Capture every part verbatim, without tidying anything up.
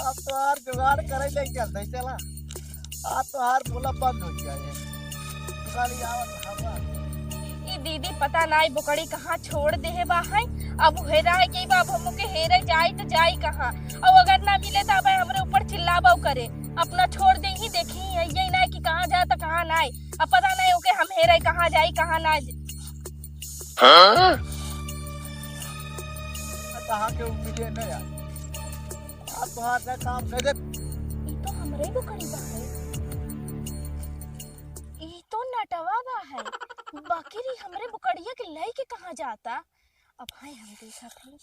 अब तोहार जुगाड़ करे ले चलते, चला। आज तोहार बोला बंद हो गया है। खाली आवत हवा। ई दीदी पता नाई बोकड़ी कहाँ छोड़ देहे बा है। अब हेराय गई बा, अब हम ओके हेरे जाई त जाई कहाँ? और अगर ना मिले त अब हमरे ऊपर चिल्लाबो करे, अपना छोड़ दे ही, देखी है ये ना कि कहाँ जाए त कहाँ नाई। अब पता नाई ओके हम हेरे कहाँ जाई कहाँ ना। हाँ? कहाँ के उम्मीद है ना यार। अब तोहार ना काम कर दे। ई तो हमरे बोकड़ी बा है। ई तो नटवा बा है। बाकी री हमरे बोकड़िया के लई के कहाँ जाता? अब हाय हम देखत हई।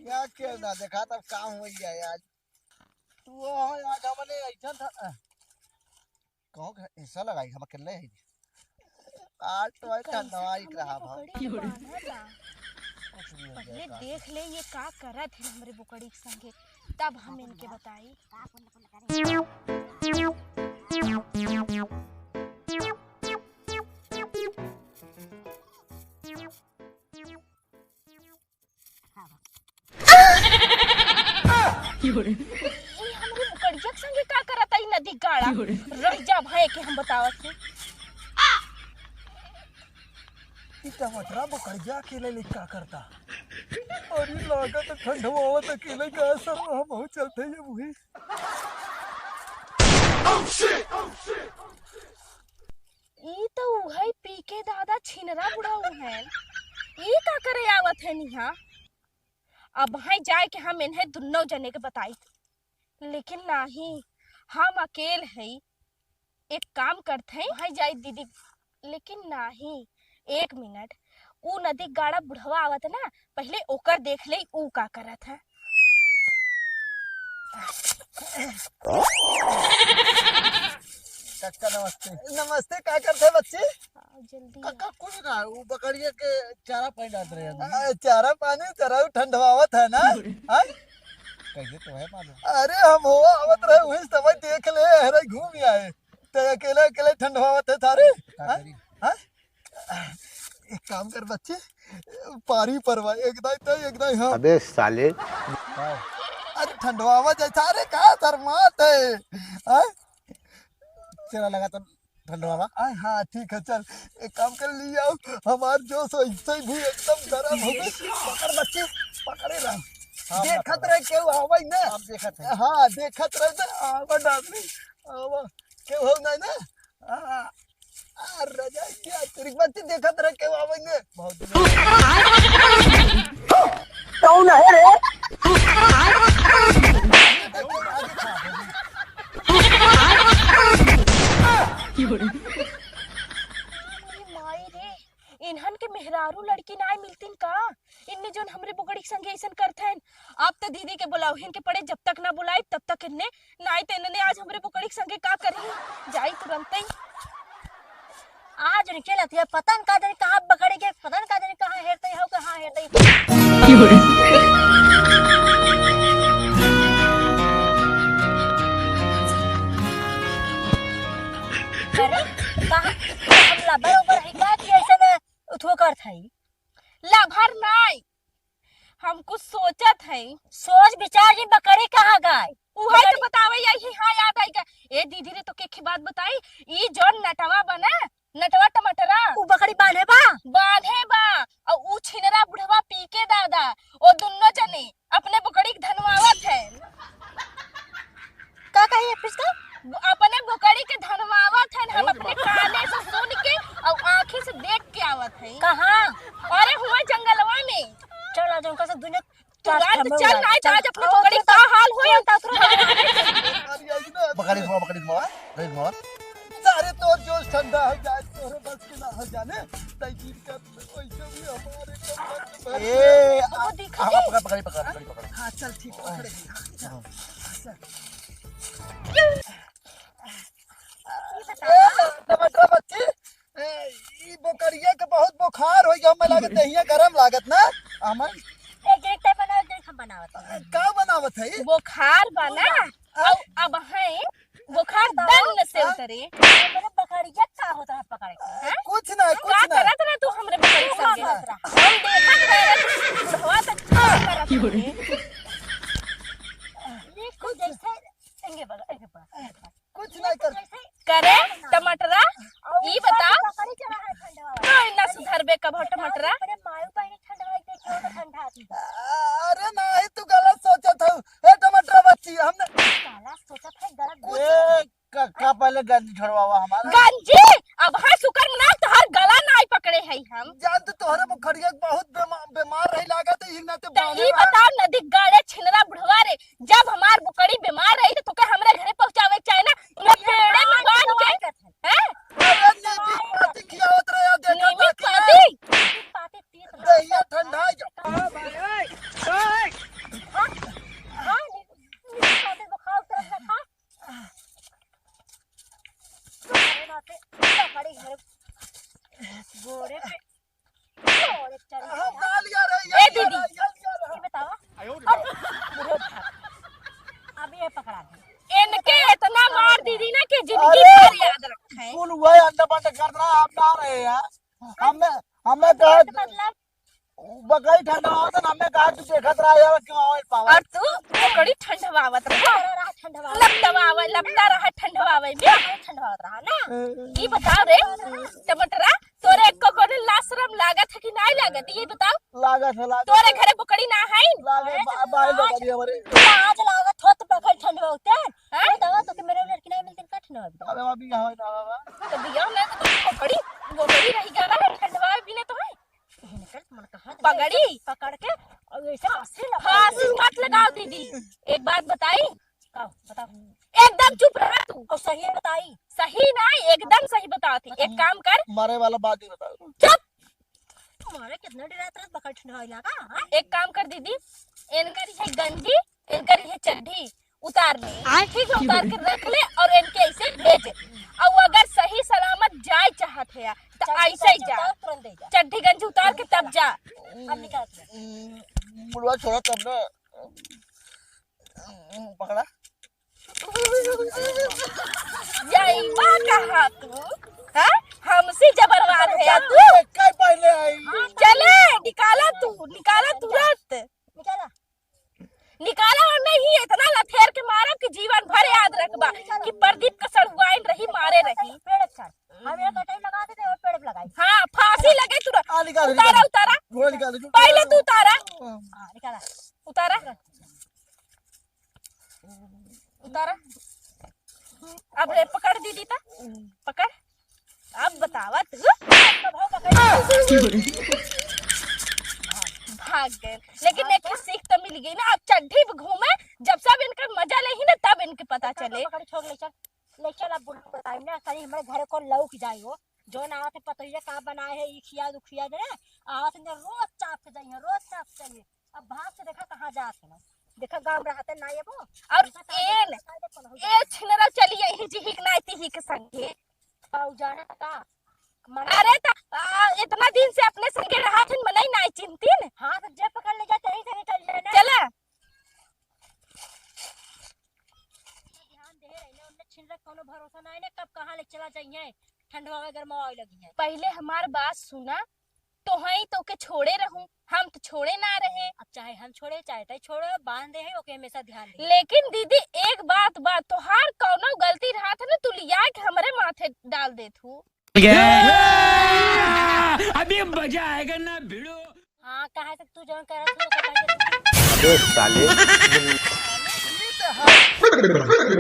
या के ना देखा तब काम हो जाए आज। वो है आज हमने ऐसा था। कहो कि ऐसा लगाई हम अकेले ही। आज तो है कैसे ठंडवा ही हमरे रहा भाव। बोकड़ी के बांधा बा? कुछ भी हो पहले जाए, देख ले ये का करत है हमरे बोकड़ी के संगे, तब हम इनके बताई। ई हमरे बुकड़िया के संगे का करत आई नदी गाड़ा? रह जा भाई के हम बतावत हई। ई टमाटरा बुकड़िया अकेले ले का करता? अरे लागत ठंडवा आवत अकेले का सब हम बहुत चलते ये बुही। ई तो उहई पी के दादा छिनरा बुढ़ऊ हैं। ई का करे आवत है निहा? अब हैं जाए के हम इन्हें दुन्नो जने के बताई। लेकिन नाही, हम अकेल हई। एक काम करत हैं, वहीं जाई दीदी। लेकिन नाही, एक मिनट, ऊ नदी गाड़ा बुढ़वा आवत है ना, पहले ओकर देख ले, ऊ का करत है। काका नमस्ते। नमस्ते, का करत है बच्ची? आओ जल्दी। काका कुछ ना, वो बकरिया के चारा पानी डालत रहे हैं। आ, चारा पानी, चारा ठंडवावत है ना? हाँ? कैसे तो है मालूम? अरे हम हो आवत रहे, वही समय देख ले, अरे घूम आए। ते अकेले अकेले ठंडवावत है थारे? का हाँ? करी? हाँ? एक काम कर बच्चे, पारी परवा, एक दाई तो, एक दाई हाँ। अबे साले। हाँ। अरे ठंडवावा जाए थारे, का शर्मात है? हाँ? चला लगा तो ठंडवावा। हाँ, हाँ, ठीक है, चल। एक काम कर लिया, हमार जोश ऐसे ही भी एकदम गरम हो गई। पकड़ बच्चे, पकड़े रह। हाँ, देखत पकड़। रहे केहू आवई ना। हम देखत हैं। हाँ, देखत रहे ना, आवा डार्लिंग, आवा। केहू हो नहीं ना? हाँ। आ, रजाई क्या तेरी बच्चे देखत रहे केहू आवई ना। बहुत दिन कौन है रे? अरे माई रे, इन्हन के मेहरारू लड़की नाय मिलतिन का? इन्ने जोन हमरे बोकड़ी के संगे अइसन करथेन। अब त दीदी के बुलाओ, इनके पड़े, जब तक ना बुलाई तब तक इन्ने, नाय त इन्ने आज हमरे बोकड़ी के संगे का करी? जाई तुरंते। आज इनके लतिया पता न का जाने कहाँ बकरी के, पता न का जाने कहाँ हेरते हो, कहाँ हेरते। अरे, कहाँ, हम लबर उबर है का कि ऐसे में उठो करत हई? लभर नाई, हम कुछ सोचत हई। सोच विचार जी बकरी कहाँ गाय? उहई तो बकरी बतावे यही, हाँ याद आई का। ए दीदी रे, तो के, के बात बताई, ई जौन नटवा बना, नटवा टमाटरा। उ बकरी बांधे बा? बांधे बा। और उ छिनरा बुढ़वा पी के दादा, ओ दुन्नो जने अपने बकरी के धनवावत है। का कही है फिर से? अपने बोकड़ी के धनवावत है, हम अपने काने से सुन के और आँखी से देख के आवत है। कहाँ? अरे हुआ जंगलवा में। चल आज उनका से दुनिया तुरंत चल, नहीं तो आज अपने बोकड़ी का हाल होई। बकरी घुमा, बकरी घुमा, बकरी घुमा। सारे तोर जोश ठंडा है, जाए तोरे बस के ना हो जाने। तई गिर कर वैसे भी हमारे कमर में ए, वो आ, दिखा आ, दे। पकड़, पकड़, पकड़, पकड़, पकड़। हाँ, चल, ठीक, पकड़े। हाँ, चल, चल। ए, टमाटर बच्ची, ए, ई बोकरिया के बहुत बुखार हो गया, हमें लागत देहिया गरम लागत ना, हमें। ए, देख, तै बनाओ, देख, हम बनावत हई। का बनावत है? बुखार बना, आ? अब, अब है, बुखार दन देते हाँ? उतरे। मेरे बकरिया का होत रहा पकड़ के, हैं? कुछ नहीं, कुछ का नहीं। करत रहा तू हमरे बकरी के संगे? हम देखत रहे, बुढ़वा तो का करत रहे। ये कुछ जैसे, एंगे बगा, एंगे बगा, एंगे बगा। कुछ नहीं कर। करे टमाटरा, ई बताओ, तू इतना सुधरबे कब हो टमाटरा? अरे नहीं, तू गलत सोचत हऊ। ए टमाटरा बच्ची, हमने गलत सोचत है, गलत कुछ ए, का, का पहले गंजी छोड़वावा हमारा? गंजी? अब हाँ शुक्र मना, तोहर गला नाई पकड़े है हम। जान तो तोहरे बुखड़िया बहुत बेमा-, बीमार रही लागत है, इन्हें ते त बांधे ई बा। बताओ, नदी गाड़े छिनरा बुढ़वा रे, जब हमार बुकड़ी बीमार रही तो तोके हमरे घरे पहुँचावे के चाहे ना, इन्हें पेड़े में बांध के, हैं? अरे नींबी पाती खियावत रहे, देखा नींबी ताकि पाती? नींबी पाती पीत रहे। दहिया ठंडा जा। हाँ, हाँ, नींबी पाती बुखार उतरत रहा। अरे बाप रे, पकड़ी घरे। गोरे पे, गोरे चढ़ गया। हम ना लिया रे, ये ए लिया दीदी, रे, ये लिया रे। ये बतावा। अब, अब ये पकड़ा दे। इनके इतना मार दीदी ना कि जिंदगी अरे, भर याद रखे। कुल वही अंडा बंडा कर रहा, आप ना रहे यार। हमें, हमें कहा मतलब? बकरी ठंडवावत न, हमें कहा तू देखत रहा यार, क्यों आवे पावा? और तू बकरी ठंडवावत रहा। लपटवावे, लपटा रहा ठंडवावे में। बकरी ठंडवावत रहा ना। हम्म। ई बताओ रे, टमाटरा, तोरे एको कोनो लाज शरम लागत है कि नाई लागत? ई बताओ। लागत है, लागत तोरे है। घरे बकरी ना है? लागत बा-, बाहर बकरी हमारे। लाज लागत हो तो बकरी ठंडवावते। हैं? बताओ तो कि मेरे लड़की नहीं मिलती, का ठंडवावे? अरे बाबी, यहाँ ना बाबा। तो बियाह में तो बकरी, बकरी रही गया ना, ठंडवावे भी नहीं तो है। इनकर मन कहाँ पकड़ी? पकड़ के और ऐसे फांसी लगा फांसी दे। मत लगाओ दीदी। एक बात बताई? का? बताओ। एकदम चुप रहा तू। और सही बताई? सही ना, एकदम सही बताओ थी। बताइए। एक काम कर। मारे वाला बात ही बताओ। चुप। तुम्हारे कितना डरात रहत बकरी ठंडा होई लागा, हाँ? एक काम कर दीदी, इनकर ये गंजी, इनकर ये चड्ढी, उतार ले। आय। ठीक है, उतार के रख ले और इनके ऐसे भेज। और अगर सही सलामत जाए चाहत है, तो चड्ढी ऐसे ही गंजी जा। उतार, तुरंत दे जा। चड्ढी गंजी उतार के तब जा। अब निकाल के। मुड़वा छोड़ा तब ना। पकड़ा। जाइबा कहाँ तू? हाँ? हमसे जबरवार है तू? कई पहले आई। चले, निकाला तू, निकाला तुरंत। निकाला। निकाला और नहीं, इतना लथेर के मारब कि जीवन भर याद रखबा कि प्रदीप का सड़ुआइन रही, मारे रही। पेड़ अच्छा। हम एक कटाई लगा देते और पेड़ पे लगाई। हाँ, फांसी लगे तुरंत। आ, निकाल, उतारा, निकाल। उतारा। घोड़ा निकाल दे। पहले तू उतारा। हाँ। हाँ, निकाला। उतारा। उतारा। अब रे, पकड़ दीदी ता। पकड़। अब बतावा तू। भाग गए। लेकिन एक सीख तो मिल गई ना, अब चड्ढी पे घूमे, जब सब इनका मजा लेही ना, तब इनके पता चले। पकड़, छोड़, ले चल। ले चल, अब बुढ़ऊ बताई ना, कहीं हमारे घरे को लौक जाई हो। जौन आवत है पतोहिया का बनाए है, ई खिया दे, उ खिया दे रे। आवत है ना, रोज चाप के जाइए, रोज चाप के जाइए। अब भाग से देखा कहाँ जात है ना। देखा गाँव में रहते ना ये वो। और देखा कहाँ एन, जात है, कहाँ जात है, ए छिनरा चलिए ही जी हिक नाई ती हिक संगे। पाऊ जाना का? मना अरे त, आ, इतना दिन से अपने संगे रहा थे, मनई नाई चिंतिन। हाँ, तो जे पकड़ ले जाते यहीं से चल जाए ना। चला। ध्यान दे रही ना, उनने छिनरा कौनो भरोसा ना है ना, कब कहाँ ले चला जाइए, ठंडवा में गरमावे लगी है। पहले हमार बात सुना, तोहई तोके छोड़े रहूं, हम तो छोड़े ना रहे। अब चाहे हम छोड़े, चाहे तय छोड़े, बांध दे है, ओके हमेशा ध्यान दे। लेकिन दीदी, एक बात बा, तोहार कौनो गलती रहत है ना, तू लिया के हमरे माथे डाल देत हूँ। अभी मजा आएगा ना भिड़ो। हाँ, कहाँ से तू जौन कह रहा तू, अबे साले।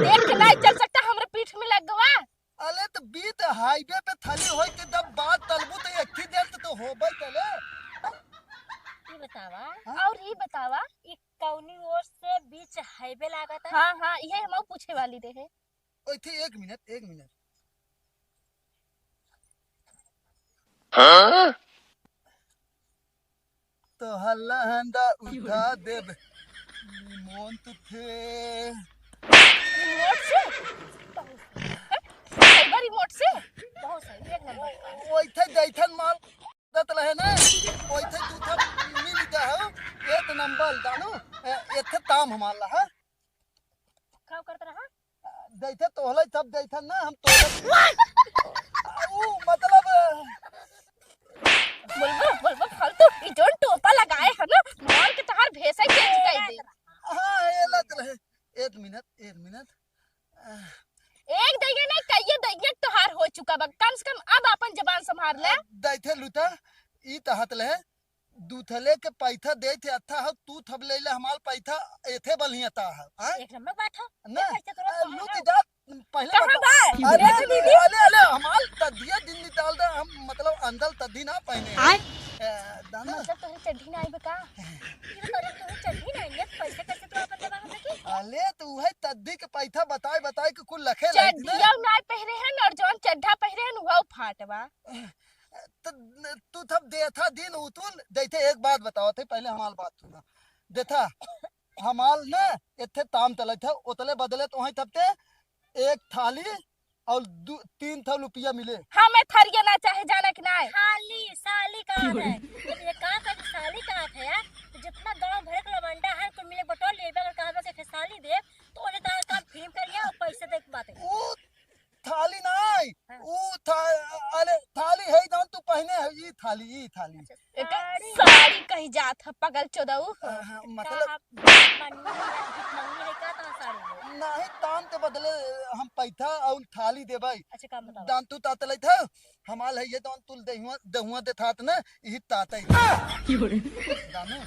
देख के नहीं चल सकता, हमरे पीठ में लग गवा। अले तो बीत हाईवे पे थली होई के जब बात तलबू तो एक ही देर तो, तो होबे तले। ई बतावा, हाँ? और ई बतावा, ई कौनी ओर से बीच हाईवे लागत है? हाँ, हाँ, इहे हम पूछे वाली रहे। ओए थे, एक मिनट, एक मिनट। हाँ? तो हल्ला हंडा उठा देब। निमोन तो थे। रिमोट से? साइबर रिमोट से? बहुत सही, एक नंबर। ओइथे जैथन माल दत रहे ना, ओइथे तू था मिल गया हो, एक नंबर जानू, ए, एथे ताम हमार ला, हाँ? का करत रहा? जैथे तोहले सब जैथन ना हम तो ऊ मतलब बोलबो, बोलबो फालतू। ई जोन टोपा लगाए है ना, मार के तोहार भेसा ही change कर दे। हाँ, ये लत रहे। एक मिनट, एक मिनट। एक दैया नहीं, कइये दैया तोहार हो चुका बा। कम से कम अब आपन जबान संभाल ले। दैथे लूता, ई तहत ले, दूथले के पैथा देथे, अच्छा हो, तू थब ले ले हमार पैथा, एथे बलिया ता है, हाँ? एक नंबर बात हो। ना, ये पैसा तोरा आ, कहाँ लूट है? जा, पहले कहाँ बता। बा? अरे, अरे, दीदी। अरे, अरे, हमार तदिया दिन निकाल दे, हम, मतलब, अंदर तद्दी ना पहने हैं। आय। ए, दाना। मतलब, तोहरे चड्ढी ना आइबे का? ये तो तोहरे, तोहरे चड्ढी ना आइबे, पैसा कैसे तू अपन देबा हमके? अरे, तो उहे तद्दी के पैसा बताए, बताए के कुल लखे लाइत ना। चड्ढिया ना पहने हैं और जौन चड्ढा पहने हैं, वह फाट बा। त, तू थब देथा दिन उतुल, देथे एक बात बताओ थे, पहले हमार बात सुना। देथा, हमाल ने एथे ताम तले थे, उतले बदले तो वहीं थपते एक थाली और दू, तीन था रुपया मिले। हमें थरिया ना चाहे जाना कि ना है। खाली साली कहा है। जब ये कहा था कि साली कहा था यार, तो जितना गांव भर के लवंडा है, कुल मिले बटोर लेबे, अगर कहा बस एक साली दे, तो उन्हें कहा काम फिल्म करिए और पैसे दे के बात है। वो थाली नाई, हाँ। ऊ था-, अरे, थाली है जौन तू पहने है, ई थाली, ई थाली। अच्छा, एके साड़ी। साड़ी कही जात है, पगल चोदऊ। हाँ, हाँ, मतलब का आप मंगनी है, भिखमंगनी है, का तोहार साड़ी है? नहीं, ताम के बदले हम पैथा और थाली देबै। अच्छा, काम बताओ। दान तू तात लैत है, हमाल है ये जौन तू देहुआ, देहुआ देथात ना, यही ताते। जानू?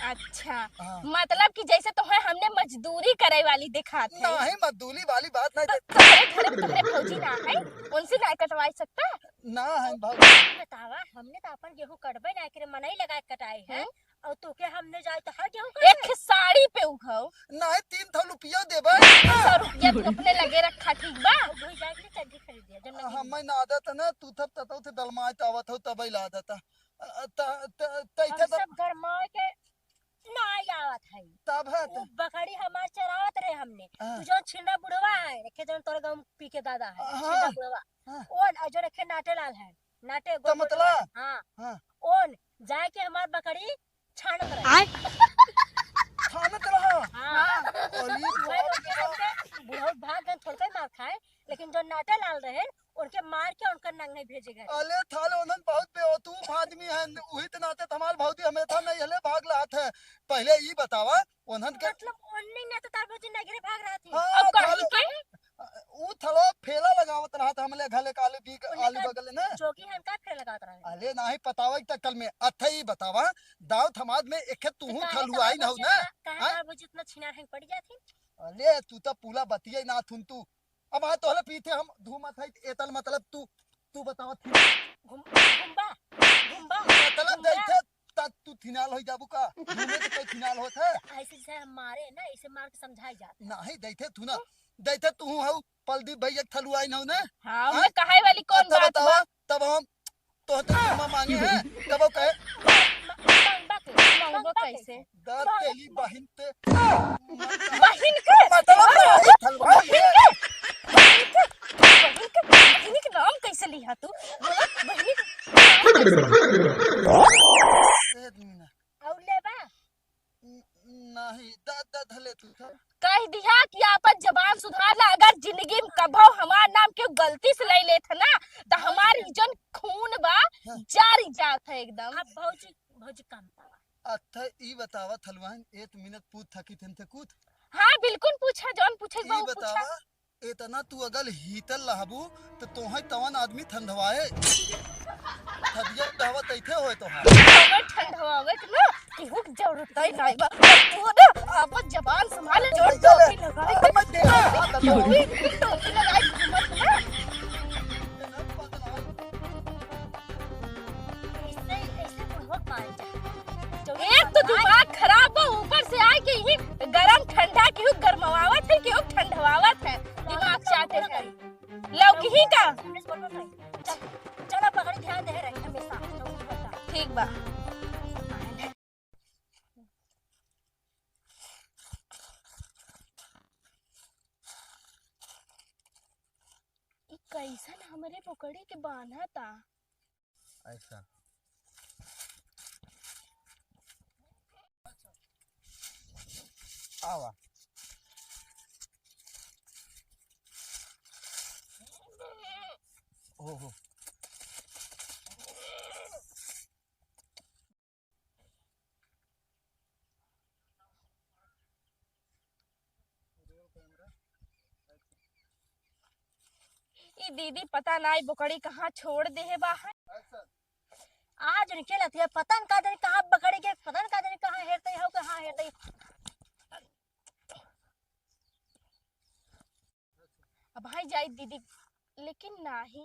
अच्छा, हाँ। मतलब कि जैसे तोहे हमने मजदूरी करे वाली दिखात है। नहीं, मजदूरी वाली बात नहीं। तो तोहरे घर में तोहरे भौजी ना है, उनसे ना कटवाई सकता? ना है भौजी। बतावा, हमने तो अपन गेहूं कटबे ना करे, मनई लगा के कटाई है। हम्म। और तोके हमने जाए तो हर गेहूं एक कटबे। साड़ी पे उघाओ। नहीं, तीन सौ रुपया देबे। तीन सौ रुपया तू अपने लगे रखा, ठीक बा? अब वही जाके चड्ढी खरीद दिया, जब नहीं हम ना आदत है ना, तू तब ततौ थे दलमाए आवत हो, तब ही ला देता। अ, त, त, त, हम इथे त सब गरमाए के ना आवत है। तब है त। वो बकरी हमार चरावत रहे हमने। हाँ। तू जौन छिंडा बुढ़वा है, रखे जौन तोरे गाँव पी के दादा है, हाँ। छिंडा बुढ़वा। हाँ। ओन, और जो रखे नाटे लाल है, नाटे तो गोल गोल मतलब? है। हाँ। हाँ। ओन, जाए के हमार बकरी छानत रहे। आय। छानत रहा? हाँ। अरे वही बाप रे बाप। बुढ़ऊ भाग गए, थोड़का ही मार खाए, लेकिन जो नाटे लाल रहे, उनके मार के उनका नंगे भेजे गए। अले थाले उन्हन बहुत बेवकूफ आदमी हैं, उही त नाते त हमार भौजी हमेशा नहीं हले भाग लात है। पहले ई बतावा, उन्हन के मतलब ओन्ने ने तो तार भौजी नगरे भाग रहा थी। हाँ, अब कहीं थाले के? ऊ थलो फेला लगावत रहा था, हमले घले काले बीक उन्ने आलू का बगल ने। जोगी हन का फेला लगावत रहा है? अले नाही पतावा एक तकल में। अथे ई बतावा, दाऊद हमाद में एक तो तू काहे थलुआई तो ना हो ना? कहाँ हैं? तार भौजी इतना छिनार है पड़ जाती? अले तू तो पूरा बतिये ना थुन तू। अब आ तोहले पीछे हम धूमत है, एतल मतलब तू, तू बतावत थी। घुम-, घुम्बा, घुम्बा, मतलब घुम्बा। जैसे तक तू थिनाल हो जाबू का? घूमे के तो थिनाल होत है। ऐसे जैसे हम मारे ना, ऐसे मार के समझाई जात। नहीं, दैथे तू ना, दैथे तू हऊ, पलदीप भैया के थलुआई न हो ना? हाँ, हाँ? मैं कहाई वाली कौन अच्छा बात बतावा, बा? तब हम तोहते चुम्मा मांगे हैं, तब वो कहे, म-, म-, मांगबा के, मांगबो मांगबा कैसे? कैसे? दांत तेली बहिन ते। बहिन के? मतलब ना, ये थलवाई है। बहिन के? बहिन के? बहिन के नाम कैसे लिहा तू? बोला, बहिन के नाम कैसे लिहा? ए, दीना। और लेबा? न-, नहीं, दा-, दा-, धले तू था। कह दिया कि आपन जबान सुधार ला, अगर जिंदगी में कभो हमार नाम केहू गलती से ले लेत है ना, त हमार ई जौन खून बा, हाँ। जार जात है एकदम। अब भौजी, भौजी काम बतावा। अच्छा, ई बतावा थलवाइन, एक मिनट पूछ थकी थन थे कूद। हाँ, बिल्कुल पूछा, जौन पूछे के बा, ई वो पूछा। बतावा, इतना तू अगर हीटर लहबू, त तोहे तवन आदमी ठंडवाए। थदिया कहवा तैथे होए तोहार। हमें ठंडवावे के ना, केहू के जरूरत ही नहीं बा। तू ना, आपन जबान संभाल, जो टोपी लगाए के, टोपी, टोपी लगाए घूमत ना। ऐसे, ऐसे बुढ़वा पाए जाए। एक तो दिमाग खराब बा, ऊपर से आए के ही गरम ठंडा, केहू गरमवावत है, केहू ठंडवावत है। दिमाग चाटे है। लौकी ही का? चल, चल, पकड़, ध्यान दे रही हमेशा। ठीक बा। ई कैसन हमरे बोकड़ी के बान्हा ता? ऐसा। आवा। हो, हो। ई दीदी पता नाई बोकड़ी कहाँ छोड़ देहे बा है। आज उनके लतिया पता न का जाने कहाँ पकड़े के, पता न का जाने कहाँ हेरते हो, कहाँ हेरते। अब भाई जाई दीदी, लेकिन नाही।